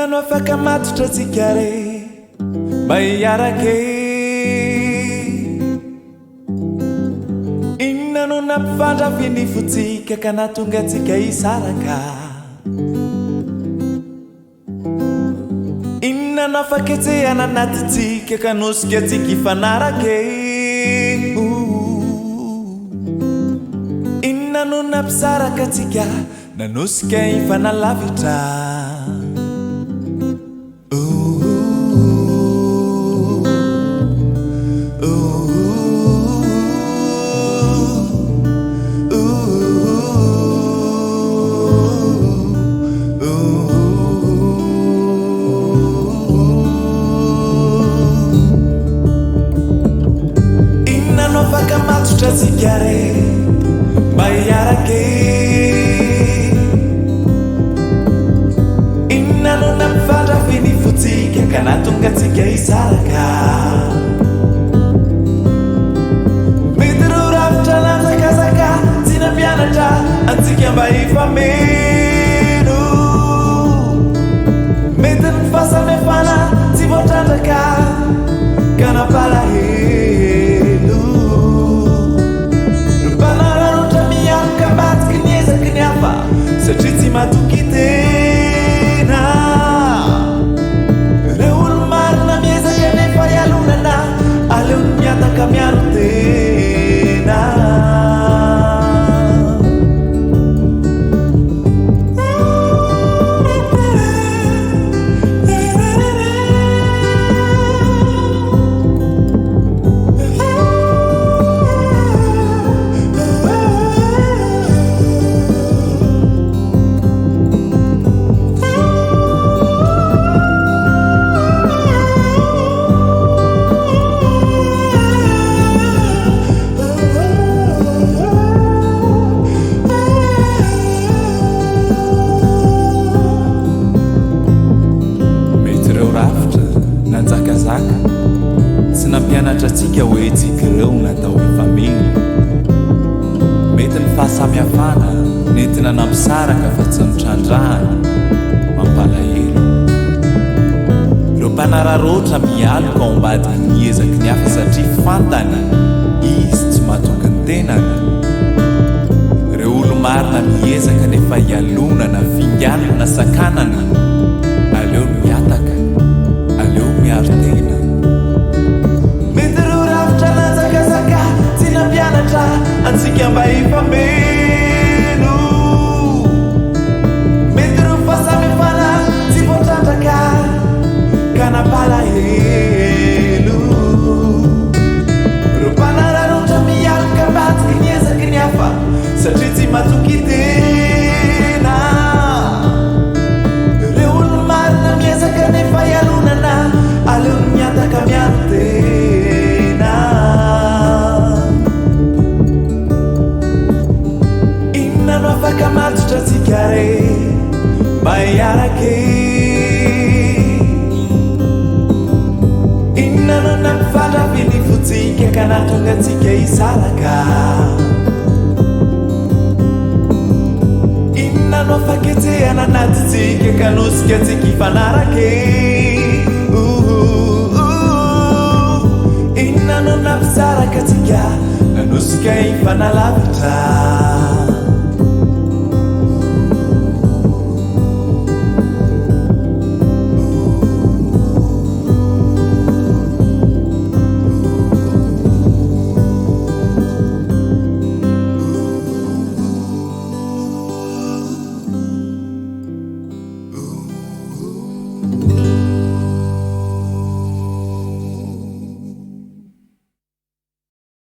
Inona no afaka matotra antsika re mba hiaraka e? Inona no nampifandrafy ny fontsika ka nahatonga antsika hisaraka? Inona no afaketsehana anatintsika ka nosika antsika hifanaraka e? Inona no nampisaraka antsika nanosika hifanalavitra? Inona no afaka matotra antsika re mba hiaraka e? Inona no nampifandrafy ny fontsika ka nahatonga antsika hisaraka? Mety ireo rafitra nanjakazaka tsy nampianatra antsika mba hifameno. Mety ny fahasamihafana tsy voatrandraka ka nampalahelo. Ireo mpanararaotra mialoka ambadiky ny ezaky ny hafa satria tsy matoky tena. Ireo olo-marina miezaka nefa ialonana, aleony mihataka miaro tena. Mety ireo rafitra nanjakazaka tsy nampianatra antsika hoe tsika ireo natao hifamely. Mety ny fahasamihafana nentina nampisaraka fa tsy nitrandrahana. Mampalahelo. Ireo mpanararaotra mialoka ao ambadiky ny ezaky ny hafa satria fantany izy tsy matoky ny tenany. Ireo olo-marina miezaka nefa ialonana, finganina, sakanana. Aleo mihataka, aleo miaro tena. Mety ireo rafitra nanjakazaka tsy nampianatra antsika mba hifameno. Mety ireo fahasamihafana tsy voatrandraka ka nampalahelo. Ireo mpanararaotra mialoka ambadiky ny ezaky ny hafa satria tsy matoky tena. Ireo olo-marina miezaka nefa ialonana, aleony mihataka miaro tena. Inona no afaka matotra antsika re mba hiaraka e? Inona no nampifandrafy ny fontsika ka nahatonga antsika hisaraka? Inona no afaketsehana anatintsika ka nosika antsika hifanaraka e? Inona no nampisaraka antsika nanosika hifanalavitra?